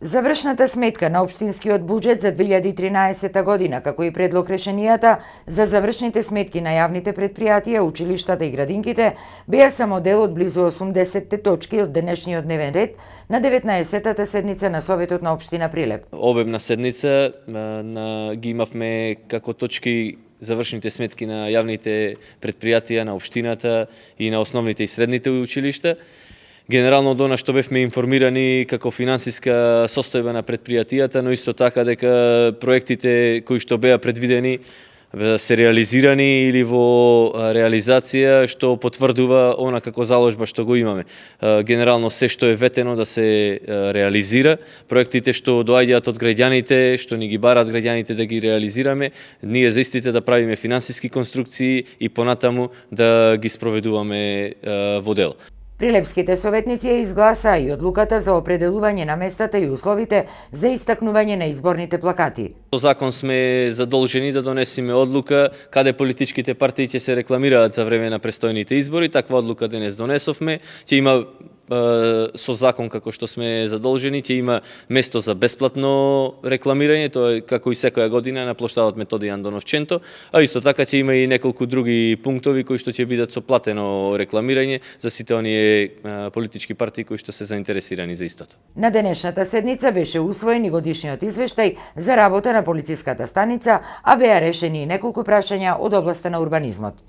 Завршната сметка на општинскиот буџет за 2013 година, како и предлог решенијата за завршните сметки на јавните предпријатија, училиштата и градинките, беа само дел од близу 80 точки од денешниот дневен ред на 19-та седница на Советот на општина Прилеп. Обемна седница ги имавме како точки завршните сметки на јавните предпријатија, на општината и на основните и средните училишта. Генерално од она што бевме информирани како финансиска состојба на предпријатијата, но исто така дека проектите кои што беа предвидени се реализирани или во реализација, што потврдува она како заложба што го имаме. Генерално се што е ветено да се реализира, проектите што доаѓаат од граѓаните, што ни ги бараат граѓаните да ги реализираме, ние за истите да правиме финансиски конструкции и понатаму да ги спроведуваме во дел. Прилепските советници ја изгласаа и одлуката за определување на местата и условите за истакнување на изборните плакати. По закон сме задолжени да донесеме одлука каде политичките партии ќе се рекламираат за време на престојните избори. Таква одлука денес донесовме. Ќе има со закон како што сме задолжени, ќе има место за бесплатно рекламирање, тоа е како и секоја година на плоштадот Методи Андоновченто, а исто така ќе има и неколку други пунктови кои што ќе бидат со платено рекламирање за сите оние политички партии кои што се заинтересирани за истото. На денешната седница беше усвоен и годишниот извештај за работа на полициската станица, а беа решени и неколку прашања од областа на урбанизмот.